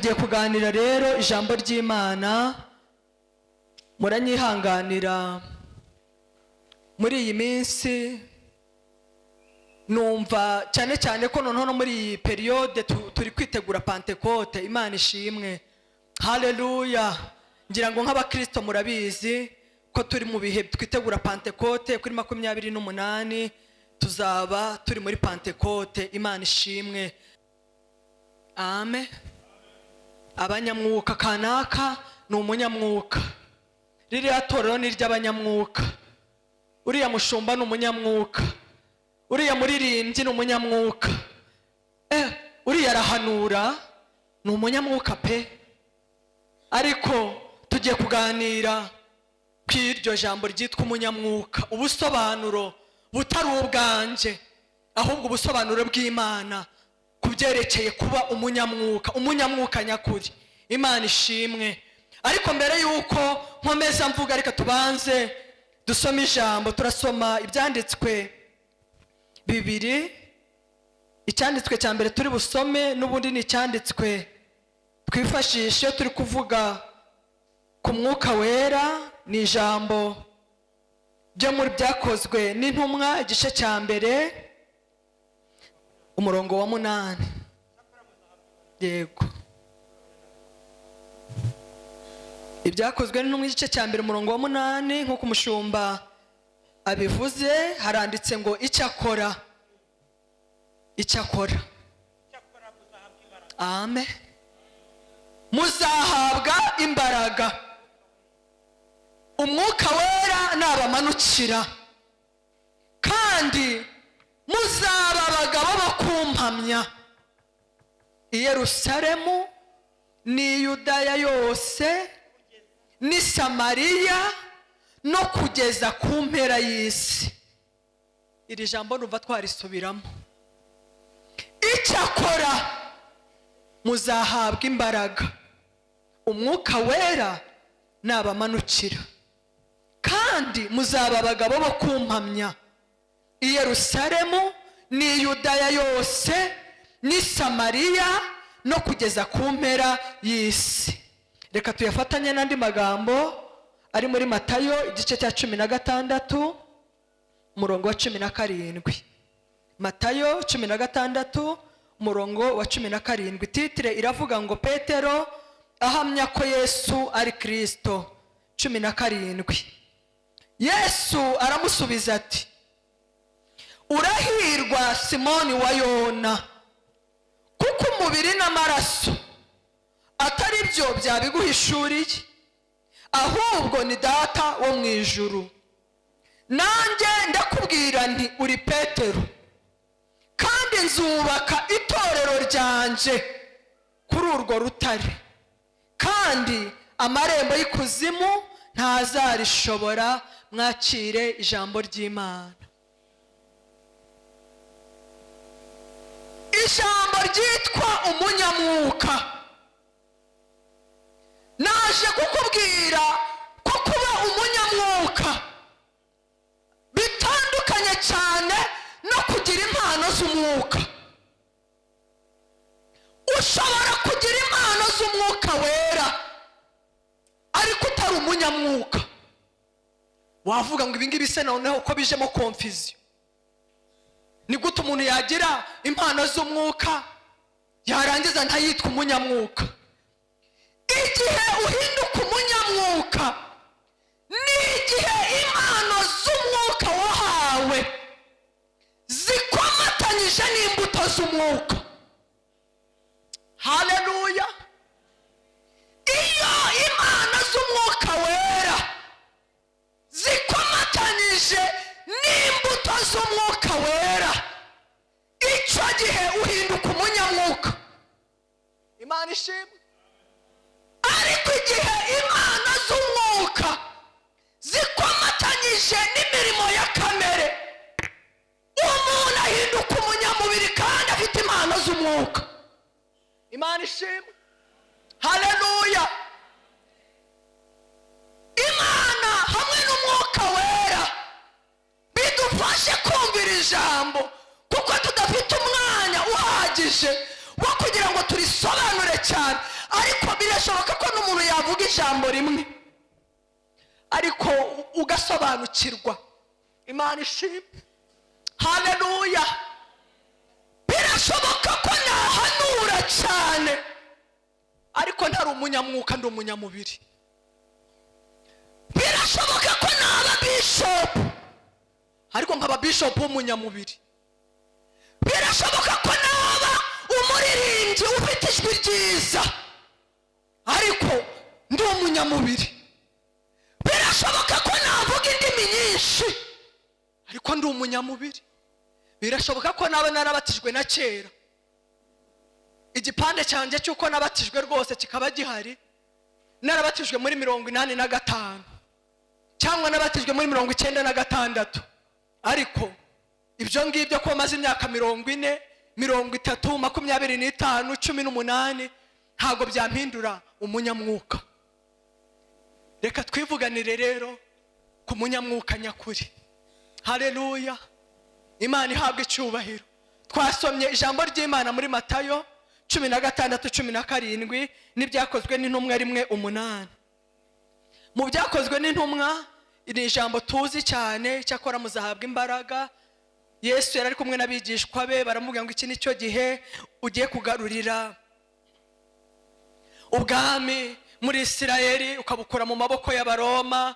Tugiye kuganira rero ijambo ry'Imana. Muranyihanganira, muri iyi minsi numva cyane cyane ko noneho no muri iyi période turi kwitegura Pantekote. Imana ishimwe, haleluya. Ngira ngo nk'abakristo murabizi ko turi mu bihe twitegura Pantekote. Kuri 28 tuzaba turi muri Pantekote. Imana ishimwe, amen. Abanyamwuka, kanaka ni umunyamwuka, ririya torero ni iry'abanyamwuka, uriya mushumba ni umunyamwuka, uriya muririmbyi ni umunyamwuka, uriya arahanura ni umunyamwuka pe. Ariko tugiye kuganira ku iryo jambo ryitwa umunyamwuka, ubusobanuro butari ubwanjye, ahubwo ubusobanuro bw'Imana ku byerekeye kuba umunyamwuka, umunyamwuka nyakuri. Imana ishimwe. Ariko mbere y'uko nkomeza mvuga, reka tubanze dusome ijambo. Turasoma ibyanditswe bibiri. Icyanditswe cya mbere turi busome n'ubundi ni icyanditswe twifashisha iyo turi kuvuga ku Mwuka Wera, ni ijambo ryo muri Byakozwe n'Intumwa, igice cya 1, umurongo wa 8. Yego, Ibyakozwe n'Intumwa, igice cya 1, umurongo wa 8, nk'uko umushumba abivuze, haranditse ngo: "Icyakora, icyakora, amen, muzahabwa imbaraga Umwuka Wera nabamanukira, kandi muzaba abagabo bo kumpamya i Yerusalemu n'i Yudaya yose n'i Samariya no kugeza ku mpera y'isi." Iri jambo numva twarisubiramo: icyakora muzahabwa imbaraga Umwuka Wera nabamanukira, kandi muzaba abagabo bo kumpamya i Yerusalemu n'i Yudaya yose n'i Samariya no kugeza ku mpera y'isi. Reka tuyafatanye n'andi magambo ari muri Matayo, igice cya 16, umurongo wa 17. Matayo 16, umurongo wa 17. Titre iravuga ngo: "Petero ahamya ko Yesu ari Kirisito." 17: Yesu aramusubiza ati: "Urahirwa, Simoni wa Yona, kuko umubiri n'amaraso atari byo byabiguhishuriye, ahubwo ni Data wo mu ijuru. Nanjye ndakubwira nti: uri Petero, kandi nzubaka itorero ryanjye kuri urwo rutare, kandi amarembo y'ikuzimu ntazarishobora." Mwakire ijambo ry'Imana. Ijambo ryitwa umunyamwuka. Naje kukubwira ko kuba umunyamwuka bitandukanye cyane no kugira impano z'umwuka. Ushobora kugira impano z'Umwuka Wera ariko utari umunyamwuka. Wavuga ngo: "Ibingibi se noneho ko bijemo confusion? Ni gute umuntu yagira impano z'umwuka yarangiza ntayitwe umunyamwuka?" Igihe uhinduka umunyamwuka ni igihe impano z'umwuka wahawe zikomatanyije n'imbuto z'umwuka. Haleluya! Iyo impano z'Umwuka Wera zikomatanyije n'imbuto z'Umwuka Wera, icyo gihe uhinduka umunyamwuka. Imana ishimwe. Ariko igihe impano z'umwuka zikomatanyije n'imirimo ya kamere, umuntu ahinduka umunyamubiri kandi afite impano z'umwuka. Imana ishimwe, haleluya. Imana hamwe n'Umwuka Wera bidufashe kumvira ijambo, kuko tudafite umwanya uhagije wo kugira ngo turisobanure cyane. Ariko Ariko birashoboka ko n'umuntu yavuga ijambo rimwe, ariko ugasobanukirwa. Imana ishimwe, haleluya. Birashoboka ko nahanura cyane, ariko ntari umunyamwuka, ndi umunyamubiri. Birashoboka ko naba bishopu, ariko nkaba bishopu w'umunyamubiri. Birashoboka ko naba umuririmbyi ufite ijwi ryiza, ariko ndi umunyamubiri. Birashoboka ko navuga indimi nyinshi, ariko ndi umunyamubiri. Birashoboka ko naba narabatijwe na kera, igipande cyanjye cy'uko nabatijwe rwose kikaba gihari, narabatijwe muri 85 cyangwa nabatijwe muri 96, ariko ibyo ngibyo ko maze imyaka 40, 30, 25, 18, ntabwo byampindura umunyamwuka. Reka twivuganire rero ku munyamwuka nyakuri. Haleluya, Imana ihabwa icyubahiro. Twasomye ijambo ry'Imana muri Matayo 16:17 n'Ibyakozwe n'Intumwa 1:8. Mu Byakozwe n'Intumwa ni ijambo tuzi cyane: "Icyakora muzahabwa imbaraga." Yesu yari ari kumwe n'abigishwa be, baramubwira ngo: "Iki ni cyo gihe ugiye kugarurira ubwami muri Isirayeli, ukabukura mu maboko y'Abaroma."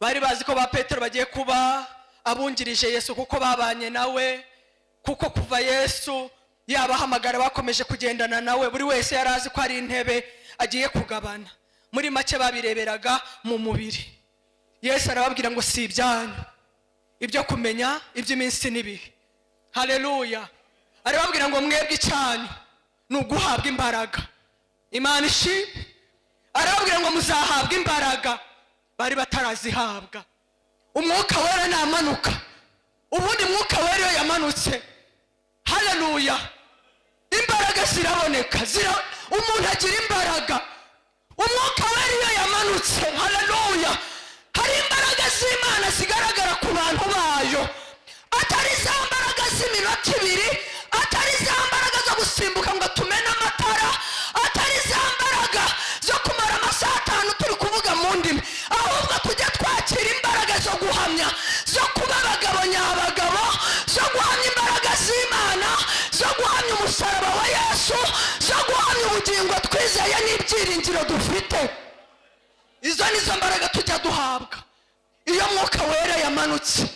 Bari bazi ko ba Petero bagiye kuba abungirije Yesu, kuko babanye nawe, kuko kuva Yesu yabahamagara bakomeje kugendana nawe. Buri wese yari azi ko ari intebe agiye kugabana. Muri make, babireberaga mu mubiri. Yesu arababwira ngo: "Si ibyanyu ibyo kumenya iby'iminsi n'ibihe." Haleluya. Arababwira ngo: "Mwebwe icyanyu ni uguhabwa imbaraga." Imana ishimwe. Arababwira ngo: "Muzahabwa imbaraga." Bari batarazihabwa. Umwuka Wera namanuka, ubundi Mwuka Wera iyo yamanutse, haleluya, imbaraga ziraboneka. Umuntu agira imbaraga. Umwuka Wera iyo yamanutse, haleluya, hari imbaraga z'Imana zigaragara ku bantu bayo, atari za mbaraga z'iminota 2, atari za mbaraga zo gusimbuka ngo tumene amatara, atari za mbaraga zo kumara amasaha 5 turi kuvuga mu ndimi, ahubwo tujya twakira imbaraga zo guhamya, zo kuba abagabo nyabagabo, zo guhamya imbaraga z'Imana, zo guhamya umusaraba wa Yesu, zo guhamya ubugingo twizeye n'ibyiringiro dufite. Izo nizo mbaraga tujya duhabwa iyo Mwuka Wera yamanutse.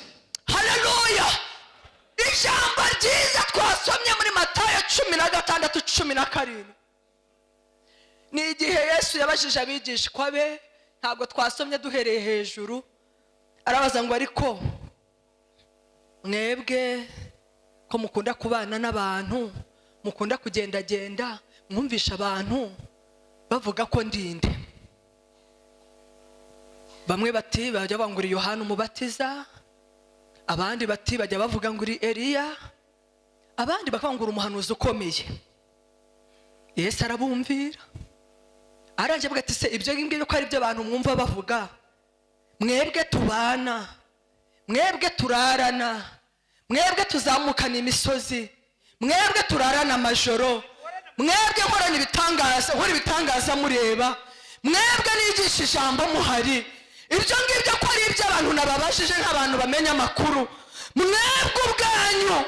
Haleluya. Ijambo ryiza twasomye muri Matayo 16:17 ni igihe Yesu yabajije abigishwa be. Ntabwo twasomye duhereye hejuru. Arabaza ngo: "Ariko mwebwe ko mukunda kubana n'abantu, mukunda kugendagenda, mwumvisha abantu bavuga ko ndinde?" Bamwe bati: "Bajya bavuga ngo uri Yohana Umubatiza." Abandi bati: "Bajya bavuga ngo uri Eliya." Abandi bakavuga ngo uri umuhanuzi ukomeye. Yesu arabumvira, arangije avuga ati: "Se ibyo ngibyo ko ari byo abantu mwumva bavuga, mwebwe tubana, mwebwe turarana, mwebwe tuzamukana imisozi, mwebwe turarana amajoro, mwebwe nkorana ibitangaza, nkora ibitangaza mureba, mwebwe nigisha ijambo muhari, ibyo ngibyo ko ari iby'abantu nababajije nk'abantu bamenya amakuru, mwebwe ubwanyu,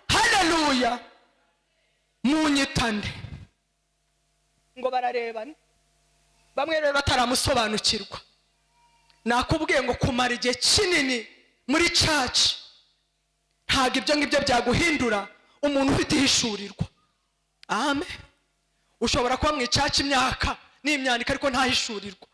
haleluya, munyitane?" Ngo bararebana, bamwe rero bataramusobanukirwa. Nakubwiye ngo kumara igihe kinini muri church ntabwo ibyo ngibyo byaguhindura umuntu ufite ihishurirwa. Amen. Ushobora kuba mu i church imyaka n'imyandiko, ariko ntahishurirwa,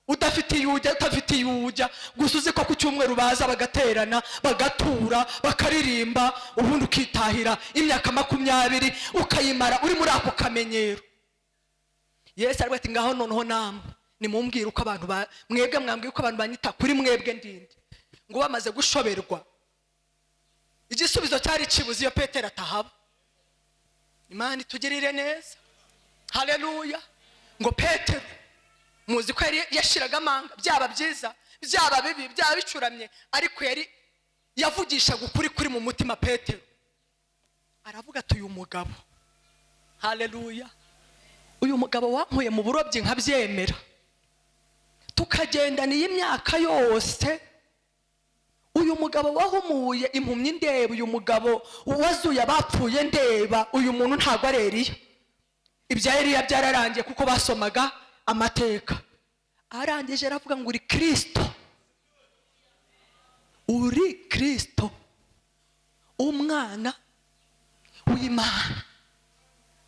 udafite iyo ujya, udafite iyo ujya, gusa uzi ko ku cyumweru baza bagaterana, bagatura, bakaririmba, ubundi ukitahira. Imyaka 20 ukayimara uri muri ako kamenyero. Yesu aravuga ati: "Ngaho noneho namwe nimumbwire uko abantu ba mwebwe mwambwiye uko abantu banyita, kuri mwebwe ndinde?" Ngo bamaze gushoberwa, igisubizo cyari kibuze iyo Petero atahaba. Imana itugirire neza, haleluya. Ngo Petero, muzi ko yari yashiraga amanga, byaba byiza, byaba bibi, byaba bicuramye, ariko yari yavugishaga ukuri kuri mu mutima. Petero aravuga ati: "Uyu mugabo, haleluya." Uyu mugabo wankuye mu burobyi nkabyemera, tukagendana iyi myaka yose, uyu mugabo wahumuye impumyi ndeba, uyu mugabo wazuye abapfuye ndeba, uyu muntu ntabwo ari Eliya. Ibya Eliya byararangiye kuko basomaga amateka. Arangije aravuga ngo: "Uri Kirisito, uri Kirisito, Umwana w'Imana."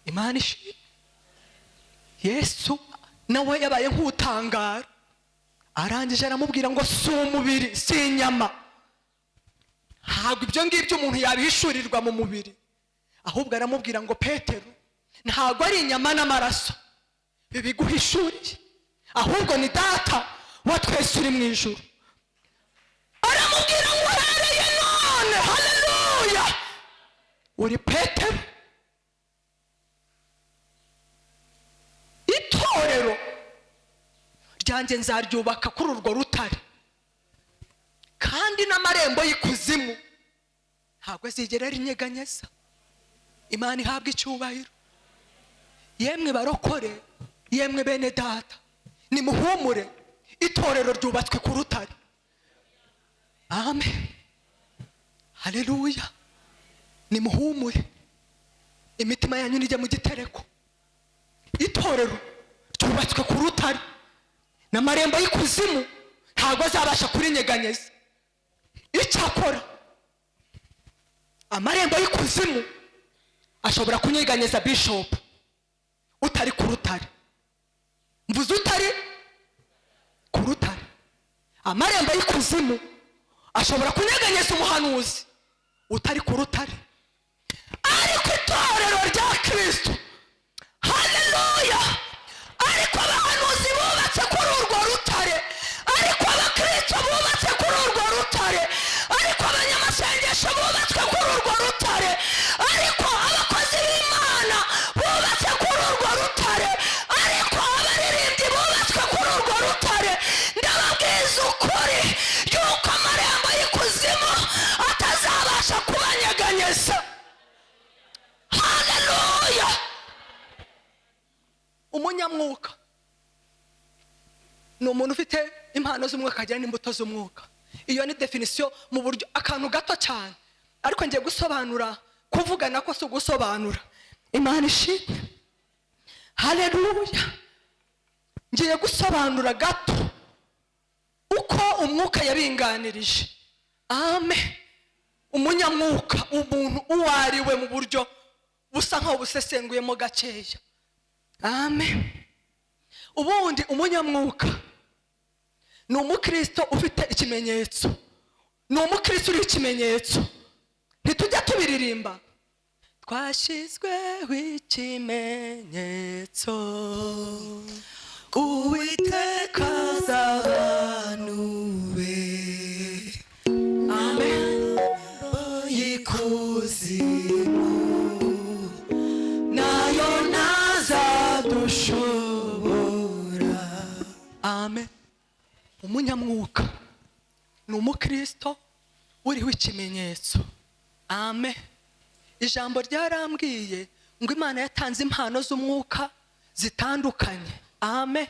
Imana ishimwe. Yesu nawe yabaye nk'utangara. Arangije aramubwira ngo: "Si umubiri, si inyama." Ntabwo ibyo ngibyo umuntu yabihishurirwa mu mubiri. Ahubwo aramubwira ngo: "Petero, ntabwo ari inyama n'amaraso bibiguhishuriye, ahubwo ni Data wa twese uri mu ijuru." Aramubwira ngo: "Uhereye none, haleluya, uri Petero." Itorero ryanjye nzaryubaka kuri urwo rutare, kandi n'amarembo y'ikuzimu ntabwo azigera rinyeganyeza. Imana ihabwa icyubahiro. Yemwe barokore, yemwe bene Data, nimuhumure, itorero ryubatswe ku rutare. Amen, haleluya. Nimuhumure, imitima yanyu nijya mu gitereko. Itorero ryubatswe ku rutare, n'amarembo y'ikuzimu ntabwo azabasha kurinyeganyeza. Icyakora amarembo y'ikuzimu ashobora kunyeganyeza bishopu utari ku rutare. Mvuze utari ku rutare. Amarembo y'ikuzimu ashobora kunyeganyeza umuhanuzi utari ku rutare. Ariko itorero rya Kirisito, haleluya, ariko abahanuzi bubatse kuri urwo rutare, ariko abakristo bubatse kuri urwo rutare, ariko abanyamasengesho bubatswe kuri urwo rutare, ariko abakozi b'Imana bubatse kuri urwo rutare, ariko abaririmbyi bubatswe kuri urwo rutare, ndababwiza ukuri yuko amarembo y'ikuzimu atazabasha kubanyeganyeza. Haleluya. Umunyamwuka ni umuntu ufite impano z'umwuka, akagira n'imbuto z'umwuka. Iyo ni définition mu buryo akantu gato cyane, ariko ngiye gusobanura. Kuvugana ko si ugusobanura. Imana ishimwe, haleluya. Ngiye gusobanura gato uko umwuka yabinganirije. Amen. Umunyamwuka, umuntu uwo ari we mu buryo busa nkaho busesenguyemo gakeya. Amen. Ubundi umunyamwuka ni umukristo ufite ikimenyetso, ni umukristo uriho ikimenyetso. Ntitujya tubiririmba? Twashyizweho ikimenyetso, Uwiteka azi abantu be. Amen. Y'ikuzimu nayo ntazadushobora. Amen. Umunyamwuka ni umukristo uriho ikimenyetso. Amen. Ijambo ryarambwiye ngo Imana yatanze impano z'umwuka zitandukanye. Amen,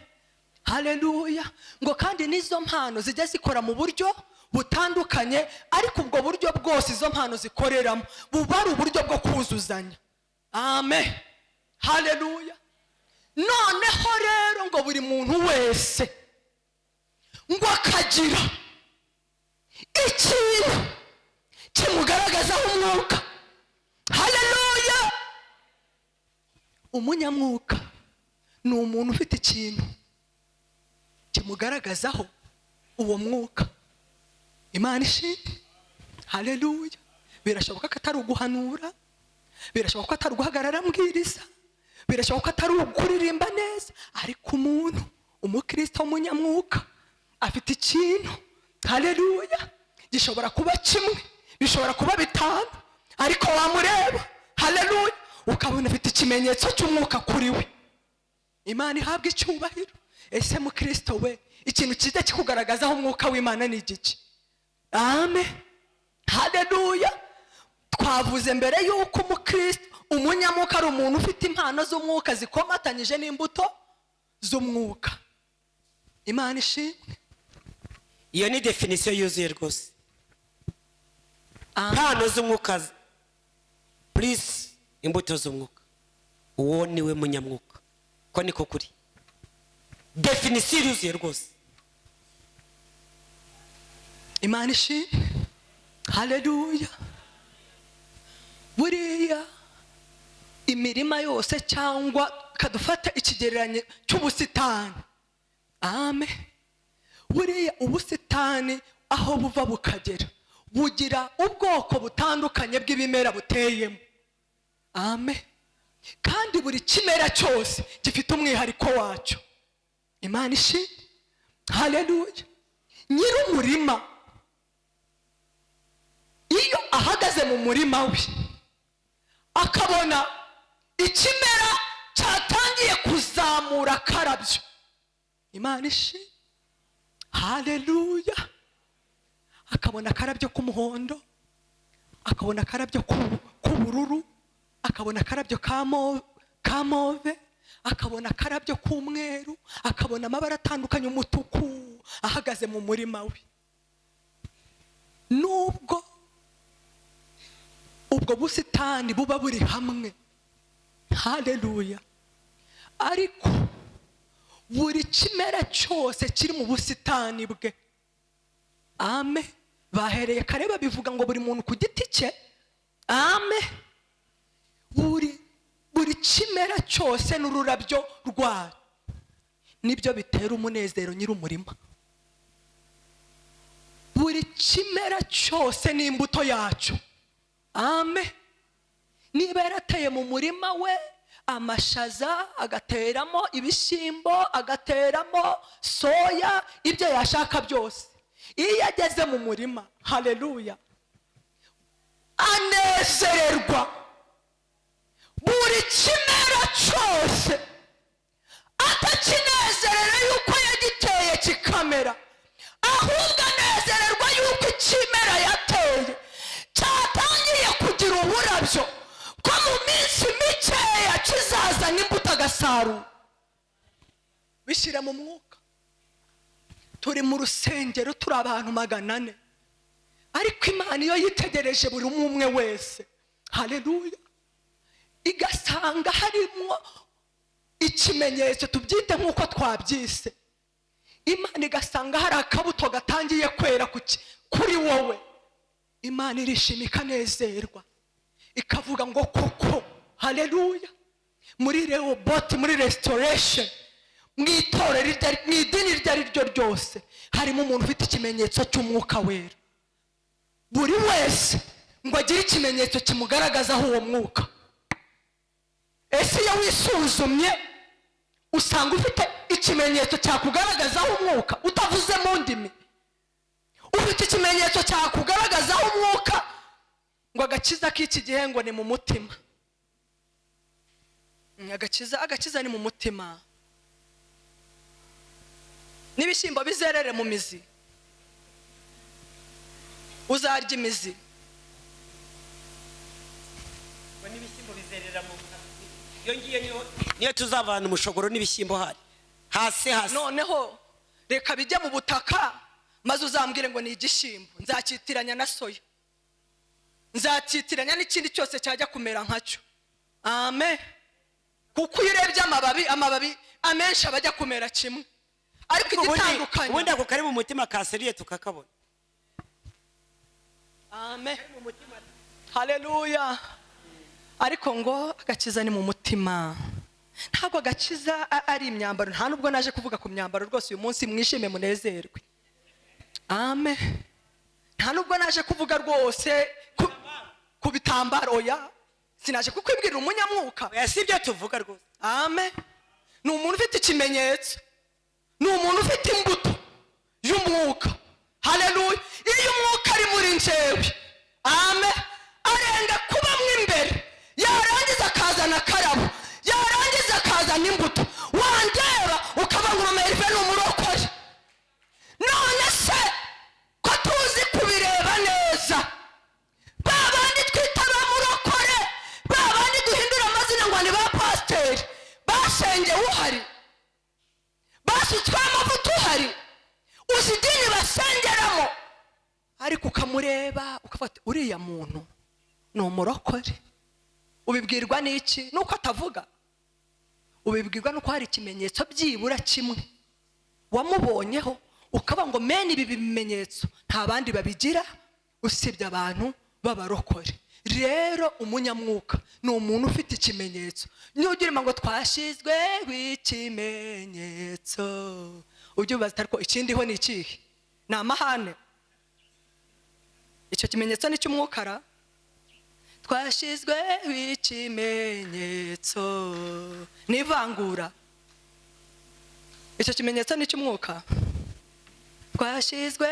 haleluya. Ngo kandi n'izo mpano zijya zikora mu buryo butandukanye, ariko ubwo buryo bwose izo mpano zikoreramo buba ari uburyo bwo kuzuzanya. Amen, haleluya. Noneho rero ngo buri muntu wese ngo akagira ikintu kimugaragazaho umwuka. Haleluya. Umunyamwuka ni umuntu ufite ikintu kimugaragazaho uwo mwuka. Imana ishimwe, haleluya. Birashoboka ko atari uguhanura, birashoboka ko atari uguhagarara mbwiriza, birashoboka ko atari ukuririmba neza, ariko umuntu, umukristo w'umunyamwuka, afite ikintu. Haleluya. Gishobora kuba kimwe, bishobora kuba bitanu, ariko wamureba, haleluya, ukabona afite ikimenyetso cy'umwuka kuri we. Imana ihabwa icyubahiro. Ese mukristo we, ikintu kijya kikugaragazaho umwuka w'Imana ni igiki? Amen, haleluya. Twavuze mbere y'uko umukristo Umunyamwuka ari umuntu ufite impano z'umwuka zikomatanyije n'imbuto z'umwuka. Imana ishimwe. Iyo ni définition yuzuye rwose. Ah. Impano z'umwuka plus imbuto z'umwuka, uwo niwe munyamwuka. Ko niko kuri, définition yuzuye rwose. Imana ishimwe, haleluya. Buriya imirima yose, cyangwa kadufata ikigereranyo cy'ubusitani, ame, buriya ubusitani aho buva bukagera bugira ubwoko butandukanye bw'ibimera buteyemo, ame. Kandi buri kimera cyose gifite umwihariko wacyo. Imana ishimwe, haleluya. Nyir'umurima iyo ahagaze mu murima we akabona ikimera cyatangiye kuzamura akarabyo, Imana ishimwe, haleluya, akabona akarabyo k'umuhondo, akabona akarabyo k'ubururu, akabona akarabyo ka mauve, akabona akarabyo k'umweru, akabona amabara atandukanye, umutuku, ahagaze mu murima we, nubwo ubwo busitani buba buri hamwe, haleluya, ariko buri kimera cyose kiri mu busitani bwe, ame, bahereye kare babivuga ngo buri muntu ku giti cye, ame, buri kimera cyose n'ururabyo rwayo nibyo bitera umunezero nyir'umurima. Buri kimera cyose n'imbuto yacyo, ame. Niba yarateye mu murima we amashaza, agateramo ibishyimbo, agateramo soya, ibyo yashaka byose, iyo ageze mu murima, haleluya, anezererwa buri kimera cyose, atakinezerera yuko yagiteye kikamera, ahubwo anezererwa yuko ikimera yateye cyatangiye kugira uburabyo, ko mu minsi mikeya kizazana imbuto agasarura. Bishyire mu mwuka. Turi mu rusengero, turi abantu 400, ariko Imana iyo yitegereje buri umwe umwe wese, haleluya, igasanga harimo ikimenyetso, tubyite nk'uko twabyise, Imana igasanga hari akabuto gatangiye kwera kuri wowe, Imana irishima, ikanezerwa, ikavuga ngo koko, haleluya, muri Rehoboti, muri Restoration, mu itorero mu idini iryo ari ryo ryose, harimo umuntu ufite ikimenyetso cy'Umwuka Wera. Buri wese ngo agire ikimenyetso kimugaragazaho uwo mwuka. Ese iyo wisuzumye usanga ufite ikimenyetso cyakugaragazaho umwuka utavuze mu ndimi? Ufite ikimenyetso cyakugaragazaho umwuka? Ngo agakiza k'iki gihe ngo ni mu mutima. Agakiza ni mu mutima. N'ibishyimbo bizerere mu mizi, uzarya imizi. Ngo n'ibishyimbo bizerera mu iyo ngiyo, niyo tuzavana umushogoro n'ibishyimbo hari hasi hasi. Noneho reka bijye mu butaka, maze uzambwire ngo ni igishyimbo. Nzacyitiranya na soya, nzacyitiranya n'ikindi cyose cyajya kumera nkacyo, amen. Kuko iyo urebye amababi, amababi amenshi aba ajya kumera kimwe, ariko igitandukanye Ubundi ako kari mu mutima kaseriye tukakabona. Amen, haleluya. Ariko ngo agakiza ni mu mutima, ntabwo agakiza ari imyambaro. Nta nubwo naje kuvuga ku myambaro rwose uyu munsi. Mwishime, munezerwe, amen. Nta nubwo naje kuvuga rwose ku bitambaro, oya, sinaje kukwibwirira umunyamwuka. Oya, si ibyo tuvuga rwose. Amen. Ni umuntu ufite ikimenyetso, ni umuntu ufite imbuto y'umwuka, haleluya. Iyo umwuka ari muri njyewe, amen, arenga kuba mo imbere, yarangiza akazana akarabo, yarangiza akazana imbuto, wandeba ukaba ngo Merive ni umurokore. None se ko tuzi kubireba neza, ba bandi twita abamurokore, ba bandi duha Ariko ukamureba ukavuga ati: "Uriya muntu ni umurokore." Ubibwirwa n'iki? Nuko atavuga. Ubibwirwa nuko hari ikimenyetso byibura kimwe wamubonyeho, ukaba ngo mene ibi bimenyetso nta bandi babigira usibye abantu b'abarokore. Rero umunyamwuka ni umuntu ufite ikimenyetso. Nugira ngo twashyizwe ikimenyetso, ujye ubaza, ariko ikindiho ni ikihe? Ni amahane? Icyo kimenyetso ni icy'umwukara. Twashyizwe ikimenyetso ni ivangura. Icyo kimenyetso ni icy'umwuka. Twashyizwe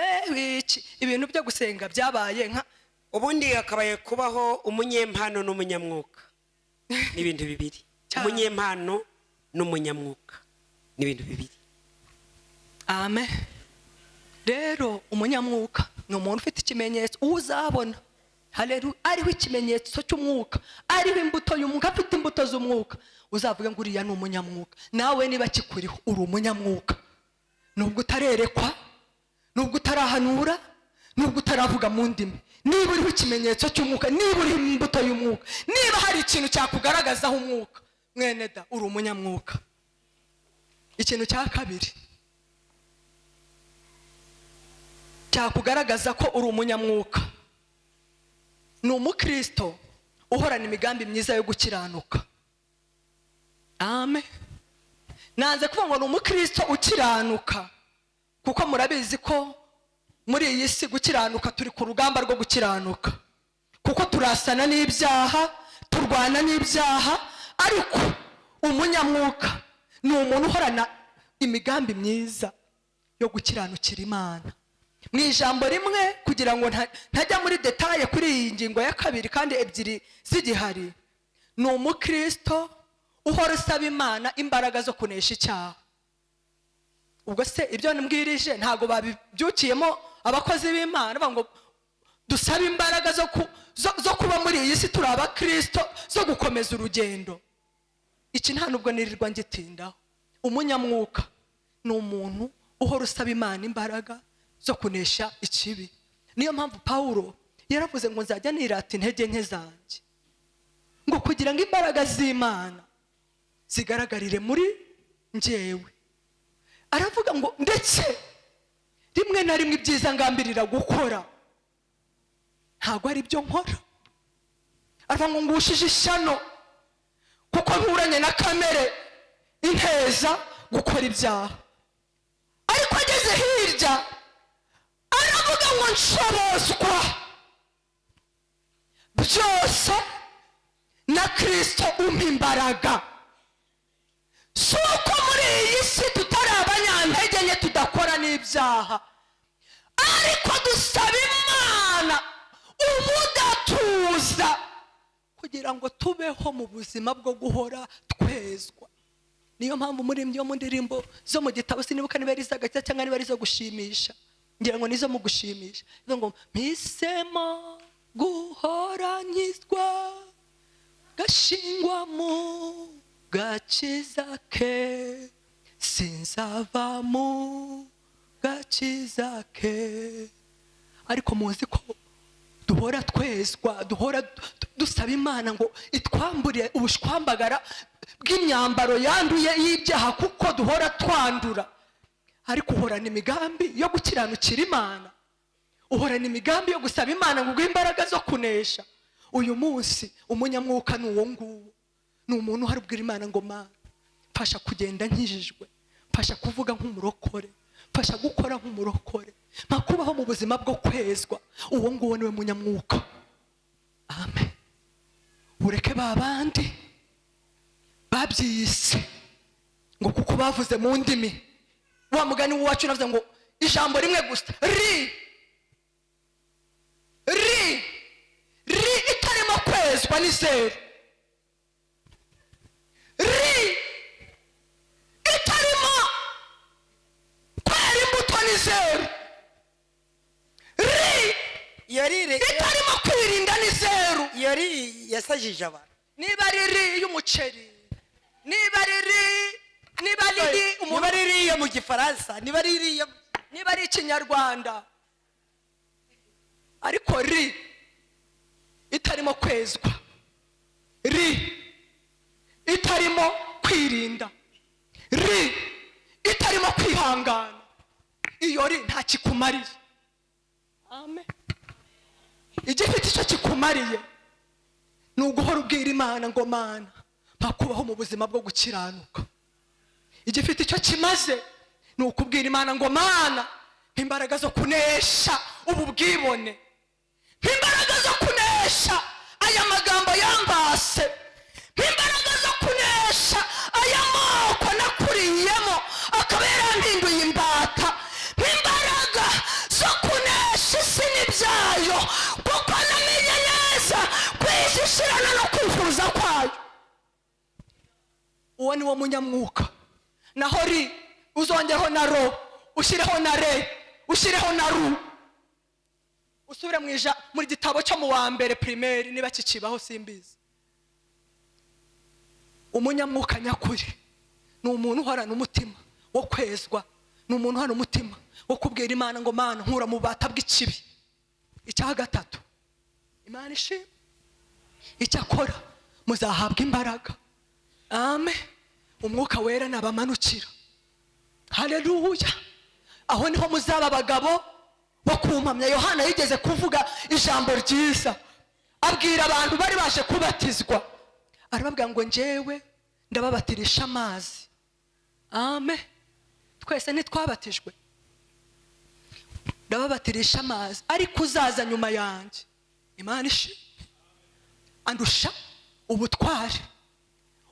iki, ibintu byo gusenga byabaye nka Ubundi hakabaye kubaho umunyempano n'umunyamwuka, ni ibintu bibiri. Cyane. Umunyempano n'umunyamwuka ni ibintu bibiri. Amen. Rero umunyamwuka ni umuntu ufite ikimenyetso. Uwo uzabona, haleluya, ariho ikimenyetso cy'umwuka, ariho imbuto y'umwuka, afite imbuto z'umwuka, uzavuge ngo uriya ni umunyamwuka. Nawe niba kikuriho, uri umunyamwuka, nubwo utarerekwa, nubwo utarahanura, nubwo utaravuga mu ndimi. Niba uriho ikimenyetso cy'umwuka, niba uriho imbuto y'umwuka, niba hari ikintu cyakugaragazaho umwuka, mwene da, uri umunyamwuka. Ikintu cya kabiri cyakugaragaza ko uri umunyamwuka ni umukristo uhorana imigambi myiza yo gukiranuka. Amen. Nanze kuvuga ngo ni umukristo ukiranuka, kuko murabizi ko muri iyi si gukiranuka, turi ku rugamba rwo gukiranuka, kuko turasana n'ibyaha, turwana n'ibyaha. Ariko umunyamwuka ni umuntu uhorana imigambi myiza yo gukiranukira Imana. Mu ijambo rimwe, kugira ngo ntajya muri détails kuri iyi ngingo ya kabiri kandi ebyiri zigihari, ni umukristo uhora usaba Imana imbaraga zo kunesha icyaha. Ubwo se ibyo mbwirije ntabwo babibyukiyemo abakozi b'Imana bavuga ngo dusabe imbaraga zo kuba muri iyi si turi abakristo, zo gukomeza urugendo? Iki nta nubwo nirirwa ngitindaho. Umunyamwuka ni umuntu uhora usaba Imana imbaraga zo kunesha ikibi. Niyo mpamvu Pawulo yaravuze ngo: "Nzajya nirata intege nke zanjye," ngo kugira ngo imbaraga z'Imana zigaragarire muri njyewe. Aravuga ngo: "Ndetse rimwe na rimwe ibyiza ngambirira gukora ntabwo ari byo nkora." Aravuga ngo: "Ngushije ishyano, kuko nturanye na kamere inteza gukora ibyaha." Ariko ageze hirya aravuga ngo: "Nshobozwa byose na Kirisito umpa imbaraga." Si uko muri iyi si tutari abanyantege nke, tudakora n'ibyaha, ariko dusaba Imana ubudatuza kugira ngo tubeho mu buzima bwo guhora twezwa. Niyo mpamvu muri yo mu ndirimbo zo mu gitabo, sinibuka niba ari iz'agakiza cyangwa niba ari izo gushimisha, ngira ngo nizo mu gushimisha, ivuga ngo: "Mpisemo guhora nkizwa, gashingwa mu gakiza ke, sinzava mu gakiza ke." Ariko muzi ko duhora twezwa, duhora dusaba Imana ngo itwambure ubushwambagara bw'imyambaro yanduye y'ibyaha, kuko duhora twandura. Ariko uhorana imigambi yo gukiranukira Imana, uhorana imigambi yo gusaba Imana ngo uguhe imbaraga zo kunesha. Uyu munsi umunyamwuka ni uwo nguwo, ni umuntu uhari ubwira Imana ngo: "Mana, mfasha kugenda nkijijwe, mfasha kuvuga nk'umurokore, mfasha gukora nk'umurokore, mpa kubaho mu buzima bwo kwezwa." Uwo nguwo niwe munyamwuka. Amen. Ureke ba bandi babyiyise ngo kuko bavuze mu ndimi. Wa mugani w'iwacu navuze ngo ijambo rimwe gusa, ri ri ri itarimo kwezwa ni zeru, ri itarimo kwera imbuto ni zeru, ri Iyo rire itarimo kwirinda ni zeru. Iyo ri yasajije abantu. Niba ari ri y'umuceri, niba ari ri, niba ari ri umuntu Niba ari riyo mu Gifaransa, niba ari riyo niba ari Ikinyarwanda. Ariko ri itarimo kwezwa, ri itarimo kwirinda, ri itarimo kwihangana, iyo ri nta kikumariye. Amen. Igifite icyo kikumariye ni uguhora ubwira Imana ngo: "Mana, mpa kubaho mu buzima bwo gukiranuka." Igifite icyo kimaze ni ukubwira Imana ngo: "Mana, imbaraga zo kunesha ubu bwibone, imbaraga zo kunesha aya magambo yambase, imbaraga zo kunesha aya moko nakuriyemo akaba yarampinduye imbata, imbaraga zo kunesha isi n'ibyayo, kuko namenye neza kwishishirana no kwifuza kwayo." Uwo ni wo munyamwuka. Naho ri uzongereho na ro, ushyireho na re, ushyireho na ru, usubire mu gitabo cyo mu wa mbere primaire, niba kikibaho simbizi. Umunyamwuka nyakuri ni umuntu uhorana umutima wo kwezwa, ni umuntu uhorana umutima wo kubwira Imana ngo: "Mana, nkura mu bubata bw'ikibi." Icya gatatu, Imana ishimwe, icyakora muzahabwa imbaraga, amen, Umwuka Wera nabamanukira. Haleluya! Aho niho muzaba abagabo bo kumpamya. Yohana yigeze kuvuga ijambo ryiza, abwira abantu bari baje kubatizwa, arababwira ngo: "Njyewe ndababatirisha amazi." Amen. Twese ntitwabatijwe? "Ndababatirisha amazi, ariko uzaza nyuma yanjye," Imana ishimwe, "andusha ubutware.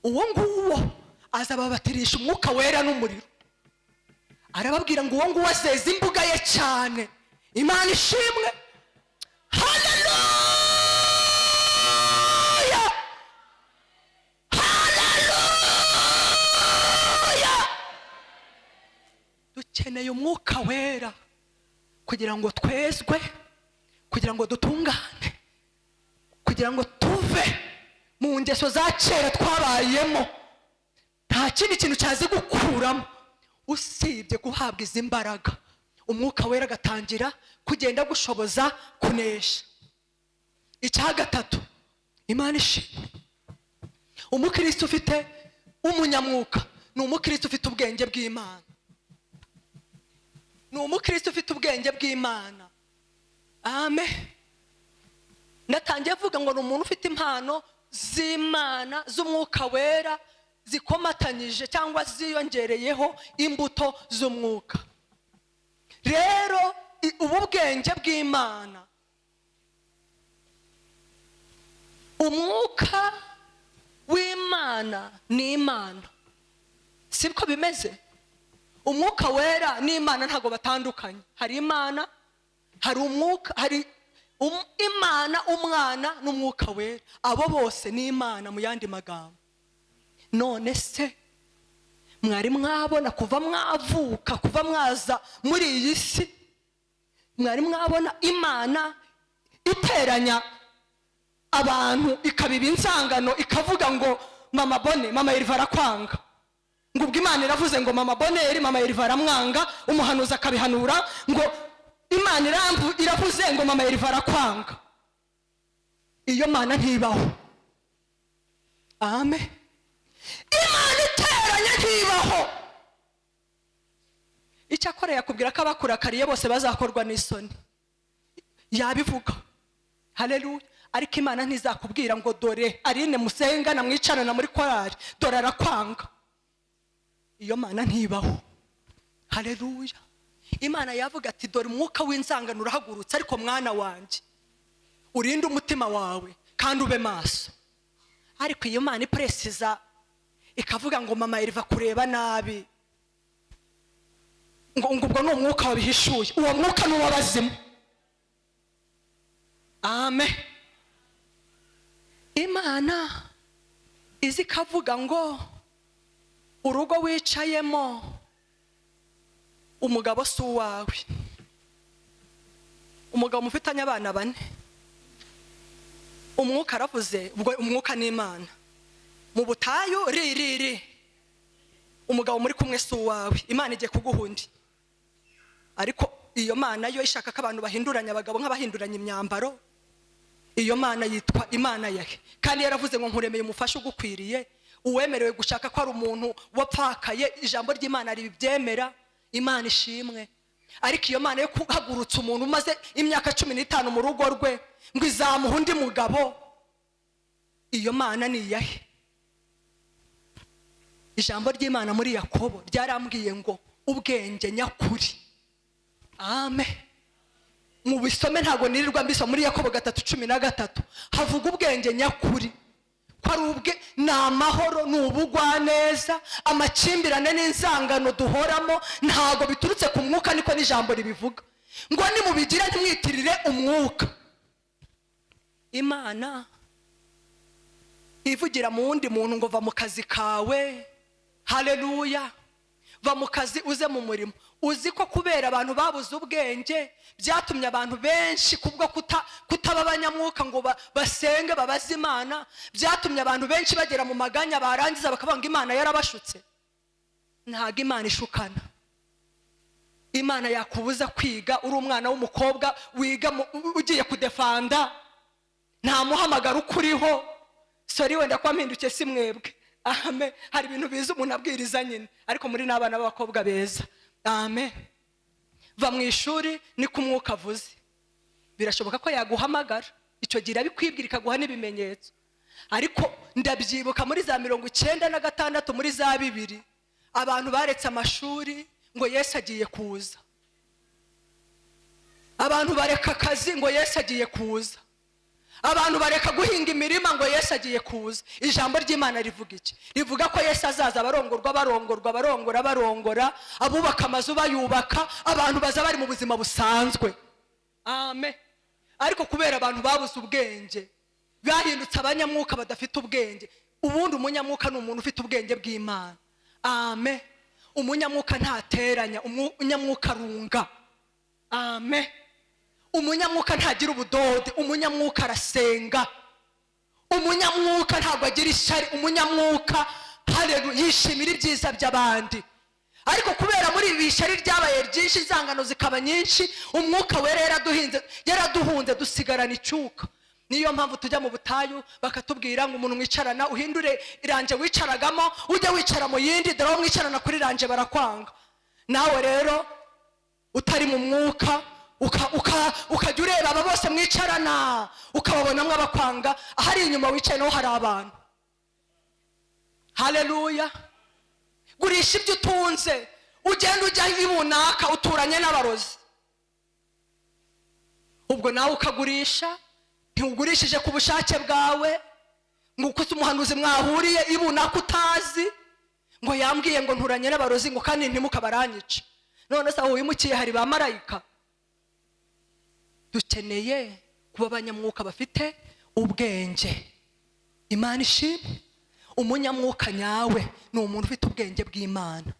Uwo nguwo azababatirisha Umwuka Wera n'umuriro." Arababwira ngo uwo nguwo azeza imbuga ye cyane. Imana ishimwe! Haleluya, haleluya! Dukeneye Umwuka Wera kugira ngo twezwe, kugira ngo dutungane, kugira ngo tuve mu ngeso za kera twabayemo. Nta kindi kintu cyazi gukuramo usibye guhabwa izi mbaraga, Umwuka Wera agatangira kugenda gushoboza kunesha. Icya gatatu, Imana ishimwe, umukristo ufite umunyamwuka ni umukristo ufite ubwenge bw'Imana, ni umukristo ufite ubwenge bw'Imana. Amen. Natangiye avuga ngo ni umuntu ufite impano z'Imana z'Umwuka Wera zikomatanyije cyangwa ziyongereyeho imbuto z'Umwuka. Rero ubu bwenge bw'Imana, Umwuka w'Imana ni Imana, siko bimeze? Umwuka Wera n'Imana ntabwo batandukanye. Hari Imana, hari Umwuka, hari Imana Umwana n'Umwuka Wera. Abo bose ni Imana mu yandi magambo. None se mwari mwabona, kuva mwavuka, kuva mwaza muri iyi si, mwari mwabona Imana iteranya abantu, ikabiba inzangano, ikavuga ngo: "Mama Bone, Mama Eriva arakwanga"? Ngo ubwo Imana iravuze ngo: "Mama Boneri, Mama Eriva aramwanga." Umuhanuzi akabihanura ngo: "Imana iravuze ngo Mama Eriva arakwanga." Iyo Mana ntibaho. Amen. Imana iteranya ntibaho. Icyakora yakubwira ko abakurakariye bose bazakorwa n'isoni, yabivuga. Haleluya! Ariko Imana ntizakubwira ngo: "Dore Aline musengana, mwicarana muri korari, dore arakwanga." Iyo Mana ntibaho. Haleluya! Imana yavuga ati: "Dore umwuka w'inzangano urahagurutse, ariko mwana wanjye, urinde umutima wawe kandi ube maso." Ariko iyo Mana iprécisa ikavuga ngo: "Mama Eriva kureba nabi," ngo ubwo ni umwuka wabihishuye, uwo mwuka ni uw'abazimu. Amen. Imana izi ikavuga ngo: "Urugo wicayemo, umugabo si uwawe." Umugabo mufitanye abana bane, umwuka aravuze, ubwo umwuka ni Imana mu butayu, ri ri ri, umugabo muri kumwe si uwawe, Imana igiye kuguha undi. Ariko Iyo Mana yo ishaka ko abantu bahinduranya abagabo nk'abahinduranya imyambaro, iyo Mana yitwa Imana yahe? Kandi yaravuze ngo: "Nkuremeye umufasha ugukwiriye." Uwemerewe gushaka ko ari umuntu wapfakaye, ijambo ry'Imana ribyemera. Imana ishimwe. Ariko iyo Mana yo kuhagurutsa umuntu umaze imyaka 15 mu rugo rwe ngo izamuha undi mugabo, iyo Mana ni iyahe? Ijambo ry'Imana muri Yakobo ryarambwiye ngo ubwenge nyakuri, amen, mu bisome, ntabwo nirirwa mbisoma. Muri Yakobo 3:13 havuga ubwenge nyakuri ko ari ubwe ni amahoro, ni ubugwaneza. Amakimbirane n'inzangano duhoramo ntabwo biturutse ku mwuka, niko n'ijambo ribivuga ngo nimubigira ntimwitirire umwuka. Imana ivugira mu wundi muntu ngo: "Va mu kazi kawe, haleluya, va mu kazi uze mu murimo." Uzi ko kubera abantu babuze ubwenge byatumye abantu benshi, kubwo kutaba abanyamwuka ngo basenge babaze Imana, byatumye abantu benshi bagera mu maganya, barangiza bakavuga ngo Imana yarabashutse. Ntabwo Imana ishukana. Imana yakubuza kwiga uri umwana w'umukobwa wiga ugiye kudefanda, nta muhamagaro ukuriho. Sorry, wenda kuba mpindukiye, si mwebwe, amen. Hari ibintu biza umuntu abwiriza nyine, ariko muri n'abana b'abakobwa beza, amen. Va mu ishuri niko umwuka avuze. Birashoboka ko yaguhamagara icyo gihe, irabikwibwira, ikaguha n'ibimenyetso. Ariko ndabyibuka muri za 96, muri za 2000, abantu baretse amashuri ngo Yesu agiye kuza. Abantu bareka akazi ngo Yesu agiye kuza. Abantu bareka guhinga imirima ngo Yesu agiye kuza. Ijambo ry'Imana rivuga iki? Rivuga ko Yesu azaza abarongorwa barongorwa, barongora barongora, abubaka amazu bayubaka, abantu baza bari mu buzima busanzwe, amen. Ariko kubera abantu babuze ubwenge, bahindutse abanyamwuka badafite ubwenge. Ubundi umunyamwuka ni umuntu ufite ubwenge bw'Imana, amen. Umunyamwuka ntateranya, umunyamwuka arunga, amen. Umunyamwuka ntagira ubudode, umunyamwuka arasenga. Umunyamwuka ntabwo agira ishyari, umunyamwuka, haleluya, yishimira ibyiza by'abandi. Ariko kubera muri ibi ishyari ryabaye ryinshi, inzangano zikaba nyinshi, Umwuka Wera yaraduhinze, yaraduhunze, dusigarana icyuka. Niyo mpamvu tujya mu butayu bakatubwira ngo umuntu mwicarana uhindure rangée wicaragamo, ujye wicara mu yindi, dore aho mwicarana kuri rangée barakwanga. Nawe rero utari mu mwuka, ukajya ureba aba bose mwicarana ukababonamo abakwanga. Ahari inyuma wicaye naho hari abantu. Haleluya. Gurisha ibyo utunze, ugenda ujya ibunaka uturanye n'abarozi. Ubwo nawe ukagurisha, ntiwugurishije ku bushake bwawe, ngo uko umuhanuzi mwahuriye ibunaka utazi ngo yambwiye ngo nturanye n'abarozi, ngo kandi ntimukabaranyice. None se aho wimukiye hari ba marayika? Dukeneye kuba abanyamwuka bafite ubwenge. Imana ishimwe. Umunyamwuka nyawe ni umuntu ufite ubwenge bw'Imana.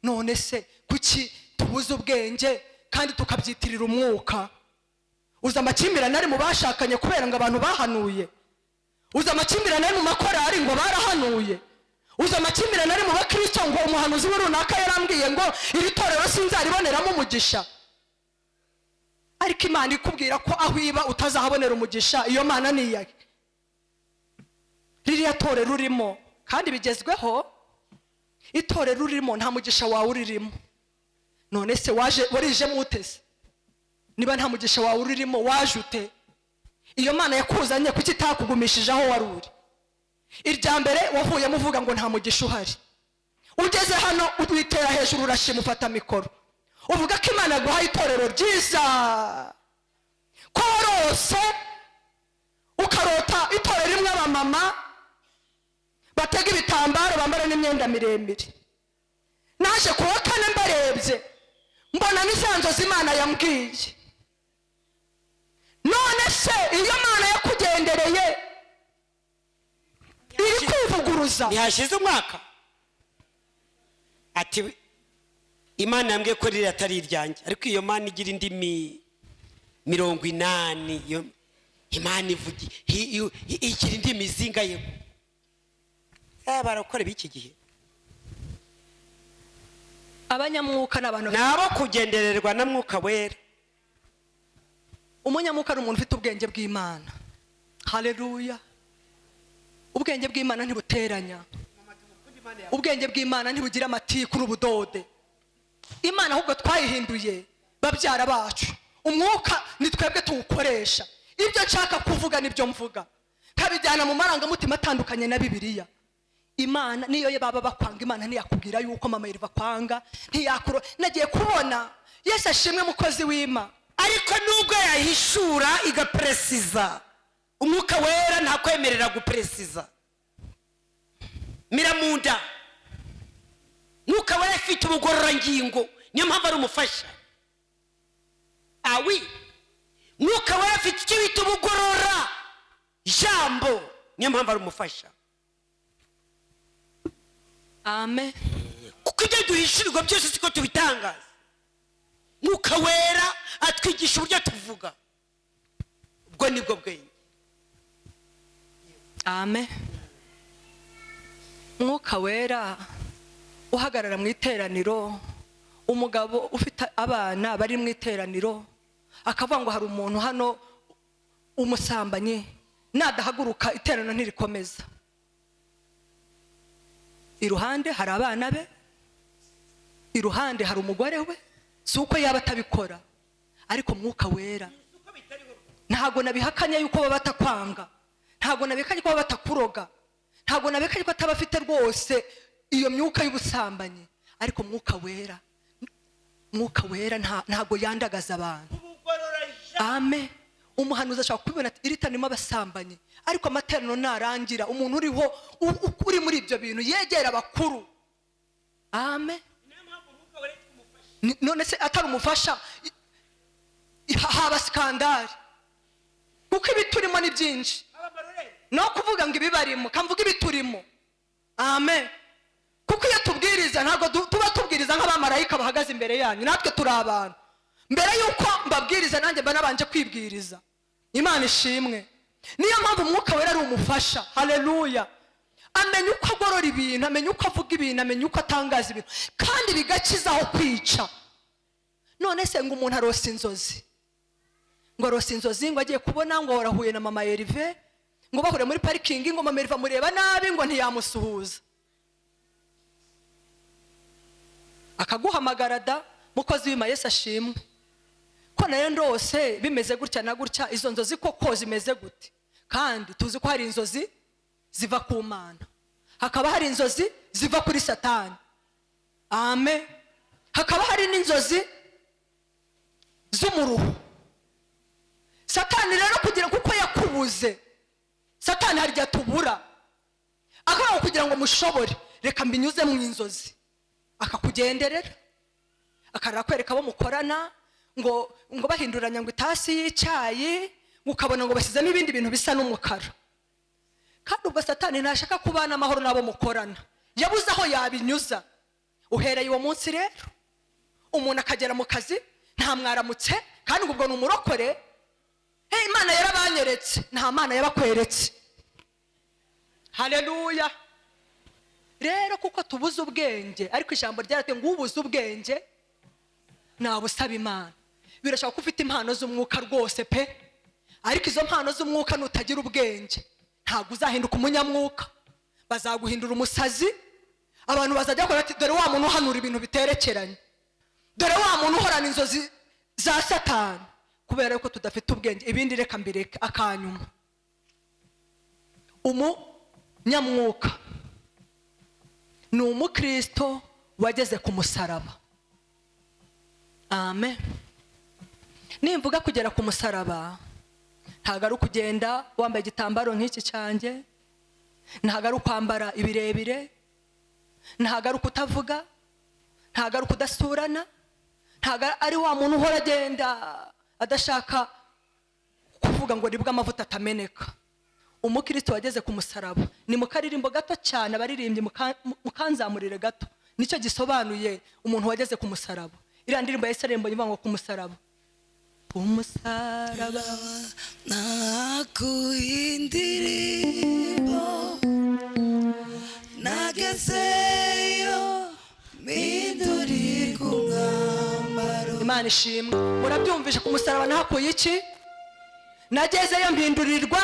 None se kuki tubuze ubwenge kandi tukabyitirira umwuka? Uzi amakimbirane ari mu bashakanye kubera ngo abantu bahanuye? Uzi amakimbirane ari mu makorari ngo barahanuye? Uzi amakimbirane ari mu bakristo ngo umuhanuzi we runaka yarambwiye ngo iri torero sinzariboneramo umugisha? Ariko Imana ikubwira ko aho iba utazahabonera umugisha, iyo Mana ni iyahe? Ririya torero urimo, kandi bigezweho, itorero urimo nta mugisha wawe uririmo. None se waje warijemo uteze? Niba nta mugisha wawe uririmo, waje ute? Iyo Mana yakuzanye kuki itakugumishije aho wari uri? Irya mbere wavuyemo uvuga ngo nta mugisha uhari, ugeze hano witera hejuru, urashima, ufata mikoro, uvuga ko Imana yaguhaye itorero ryiza, ko warose ukarota itorero rimwe abamama batega ibitambaro, bambara n'imyenda miremire. Naje ku wa kane mbarebye, mbona ni nzozi Imana yambwiye. None se iyo Mana yakugendereye iri kwivuguruza? Ntihashize umwaka ati: "Imana yambwiye ko ririya atari iryanjye." Ariko iyo Mana igira indimi 80, iyo Imana ivuga igira indimi zingaye? Barakora b'iki gihe. Abanyamwuka ni abantu Ni abo kugendererwa na Mwuka Wera. Umunyamwuka ni umuntu ufite ubwenge bw'Imana. Haleluya! Ubwenge bw'Imana ntibuteranya, ubwenge bw'Imana ntibugira amatiku n'ubudode. Imana ahubwo twayihinduye babyara bacu. Umwuka ni twebwe tuwukoresha. Ibyo nshaka kuvuga nibyo mvuga, nkabijyana mu marangamutima atandukanye na Bibiliya. Imana niyo baba bakwanga, Imana ntiyakubwira yuko mama Yeriva kwanga, ntiyakuro. Nagiye kubona, Yesu ashimwe, mukozi w'Ima. Ariko nubwo yahishura igaperesiza, Umwuka Wera ntakwemerera guperesiza. Mira mu nda. Mwuka Wera afite ubugororangingo, niyo mpamvu ari umufasha. Awi, Mwuka Wera afite icyo bita ubugorora jambo, niyo mpamvu ari umufasha. Amen. Kuko ibyo duhishurirwa byose siko tubitangaza. Mwuka Wera atwigisha uburyo tuvuga, ubwo nibwo bwenge. Amen. Mwuka Wera uhagarara mu iteraniro, umugabo ufite abana bari mu iteraniro akavuga ngo hari umuntu hano umusambanyi, nadahaguruka iteraniro ntirikomeza. Iruhande hari abana be, iruhande hari umugore we. Si uko yaba atabikora, ariko Mwuka Wera, ntabwo nabihakanye yuko baba batakwanga, ntabwo nabihakanye ko baba batakuroga, ntabwo nabihakanye ko ataba afite rwose iyo myuka y'ubusambanyi, ariko Mwuka Wera, Mwuka Wera ntabwo yandagaza abantu. Amen. Umuhanuzi ashobora kubibona ati iri tanimo abasambanyi, ariko amateraniro narangira, umuntu uriho uri muri ibyo bintu yegera abakuru. Amen. None se atari umufasha haba scandale? Kuko ibiturimo ni byinshi, no kuvuga ngo ibibarimo, kamvuga ibiturimo. Amen. Kuko iyo tubwiriza ntabwo tuba tubwiriza nk'abamarayika bahagaze imbere yanyu. Natwe turi abantu. Mbere y'uko mbabwiriza, nanjye mba nabanje kwibwiriza. Imana ishimwe. Niyo mpamvu Umwuka Wera ari umufasha. Haleluya! Amenya uko agorora ibintu, amenya uko avuga ibintu, amenya uko atangaza ibintu, kandi bigakiza aho kwica. None se ngo umuntu arose inzozi, ngo arose inzozi, ngo agiye kubona ngo warahuye na mama Erive, ngo bahuriye muri parikingi, ngo mama Erive amureba nabi, ngo ntiyamusuhuza, akaguhamagara da: "Mukozi w'Ima, Yesu ashimwe, ko nayo ndose bimeze gutya na gutya, izo nzozi koko zimeze gute?" Kandi tuzi ko hari inzozi ziva ku Mana, hakaba hari inzozi ziva kuri Satani. Amen. Hakaba hari n'inzozi z'umuruho. Satani rero kugira, kuko yakubuze, Satani hari igihe atubura, akavuga kugira ngo mushobore, reka mbinyuze mu inzozi, akakugenderera, akarakwereka abo mukorana, ngo bahinduranya ngo itasi y'icyayi, ngo ukabona ngo bashyizemo ibindi bintu bisa n'umukara. Kandi ubwo Satani ntashaka kubana amahoro n'abo mukorana, yabuze aho yabinyuza. Uhereye uwo munsi rero, umuntu akagera mu kazi ntamwaramutse, kandi ngo ubwo ni umurokore. Hey, Imana yarabanyeretse. Nta Mana yabakweretse. Haleluya! Rero kuko tubuze ubwenge, ariko ijambo ryaratwe ngo ubuze ubwenge nabusaba Imana. Birashoboka ko ufite impano z'umwuka rwose pe, ariko izo mpano z'umwuka nutagira ubwenge ntabwo uzahinduka umunyamwuka, bazaguhindura umusazi. Abantu bazajya bakora bati: "Dore wa muntu uhanura ibintu biterekeranye, dore wa muntu uhorana inzozi za Satani," kubera yuko tudafite ubwenge. Ibindi reka mbireke. Akanyuma, umunyamwuka ni umukristo wageze ku musaraba. Amen. Nimvuga kugera ku musaraba, ntabwo ari ukugenda wambaye igitambaro nk'iki cyanjye, ntabwo ari ukwambara ibirebire, ntabwo ari ukutavuga, ntabwo ari ukudasurana, ntabwo ari wa muntu uhora agenda adashaka kuvuga ngo nibwo amavuta atameneka. Umukristo wageze ku musaraba ni mu karirimbo gato cyane, abaririmbyi mukanzamurire gato, nicyo gisobanuye umuntu wageze ku musaraba. Iriya ndirimbo ya Yesu aririmbo ivuga ngo ku musaraba, ku musaraba. Nakuindirimbo nagezeyo mpindurirwa. Imana ishimwe. Murabyumvishe? Ku musaraba nahakuye iki? Nagezeyo mpindurirwa.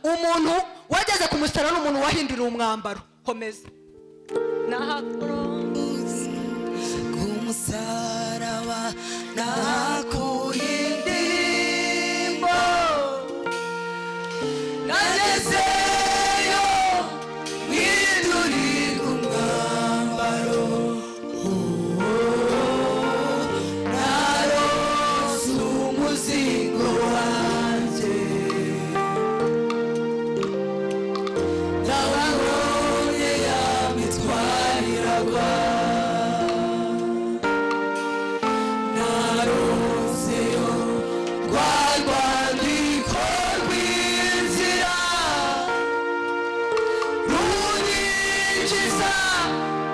Umuntu wageze ku musaraba ni umuntu wahinduriwe umwambaro. Komeza. Ku musaraba nahakuye indirimbo, nagezeyo mpindurirwa umwambaro, narose umuzingo wanjye, ndababonye ya mitwariragwa, naruseyo rwa rwandiko rw'inzira runyinjiza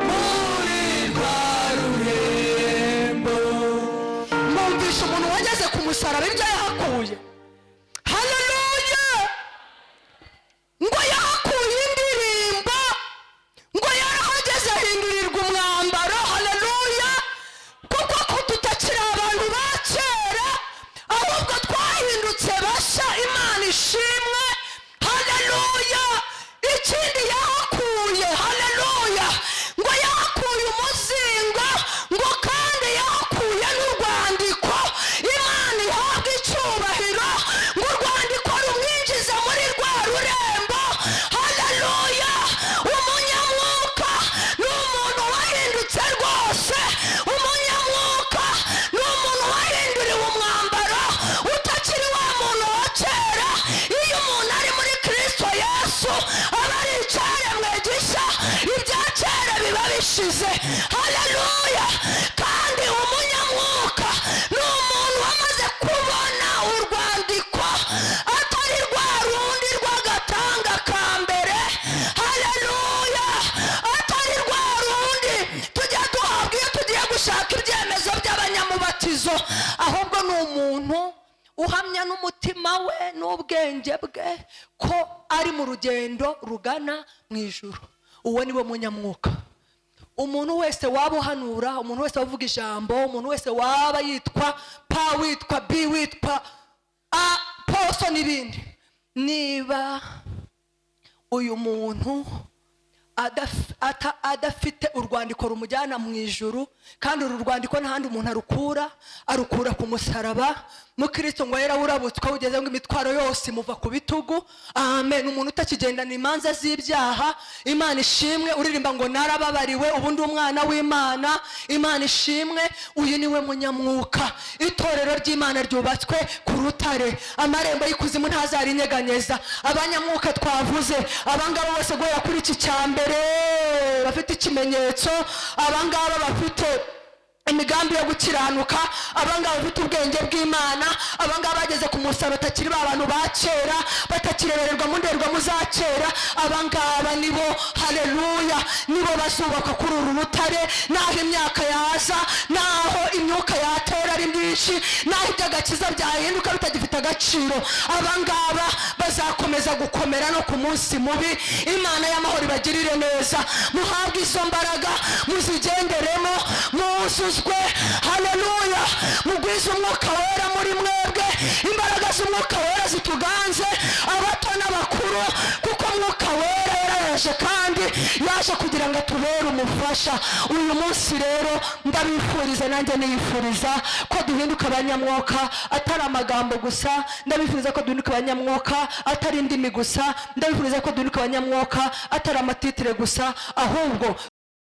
muri rwa rurembo. Mwumvishe umuntu wageze ku musaraba ibyo yahakuye. Haleluya! Ngo yahakuye indirimbo, ngo yarahageze ahindurirwa umwambaro. Haleluya! Kuko ko tutakiri abantu ba kera, ahubwo twahindutse bashya. Imana ishimwe. Haleluya! Ikindi yahakuye, haleluya, ngo yahakuye umuzingo, ngo kandi yahakuye n'urwandiko. Imana ihabwa icyubahiro. Ngo urwandiko rumwinjiza muri rwa rurembo. Haleluya! Umunyamwuka ni umuntu wahindutse rwose. Umunyamwuka ni umuntu wahinduriwe umwambaro, utakiri wa muntu wa kera. Iyo umuntu ari muri Kirisito Yesu, aba ari icyaremwe gishya, ibya kera biba bishize. Haleluya! Kandi umunyamwuka ni umuntu wamaze kubona urwandiko, atari rwa rundi rw'agatanga ka mbere. Haleluya! Atari rwa rundi tujya duhabwa iyo tugiye gushaka ibyemezo by'abanyamubatizo, ahubwo ni umuntu uhamya n'umutima we n'ubwenge bwe ko ari mu rugendo rugana mu ijuru. Uwo ni we munyamwuka. Umuntu wese waba uhanura, umuntu wese wavuga ijambo, umuntu wese waba yitwa pa, witwa b, witwa a poso n'ibindi, niba uyu muntu adafite urwandiko rumujyana mu ijuru, kandi uru rwandiko nta handi umuntu arukura, arukura ku musaraba. Mukristo ngo yarawurabutswe, ugeze ngo imitwaro yose imuva ku bitugu. Amen. Umuntu utakigendana imanza z'ibyaha. Imana ishimwe. Uririmba ngo narababariwe, ubundi umwana w'Imana. Imana ishimwe. Uyu niwe munyamwuka. Itorero ry'Imana ryubatswe ku rutare, amarembo y'ikuzimu ntazarinyeganyeza. Abanyamwuka twavuze abangaba bose, guhera kuri iki cya mbere bafite ikimenyetso, abangaba bafite imigambi yo gukiranuka, abangaba bafite ubwenge bw'Imana, abangaba bageze ku musaraba, batakiri ba bantu ba kera, batakirebererwa mu ndorerwamo za kera, abangaba nibo, haleluya, nibo bazubakwa kuri uru rutare. Naho imyaka yaza, naho imyuka yatera ari myinshi, naho iby'agakiza byahinduka bitagifite agaciro, abangaba bazakomeza gukomera no ku munsi mubi. Imana y'amahoro ibagirire neza. Muhabwe izo mbaraga, muzigenderemo, muzuzwe. Haleluya! Mugwize Umwuka Wera muri mwebwe, imbaraga z'Umwuka Wera zituganze, abato n'abakuru, kuko Mwuka Wera yaraje kandi yaje kugira ngo atubere umufasha. Uyu munsi rero ndabifuriza, nanjye niyifuriza ko duhinduka abanyamwuka, atari amagambo gusa. Ndabifuriza ko duhinduka abanyamwuka, atari indimi gusa. Ndabifuriza ko duhinduka abanyamwuka, atari amatitire gusa, ahubwo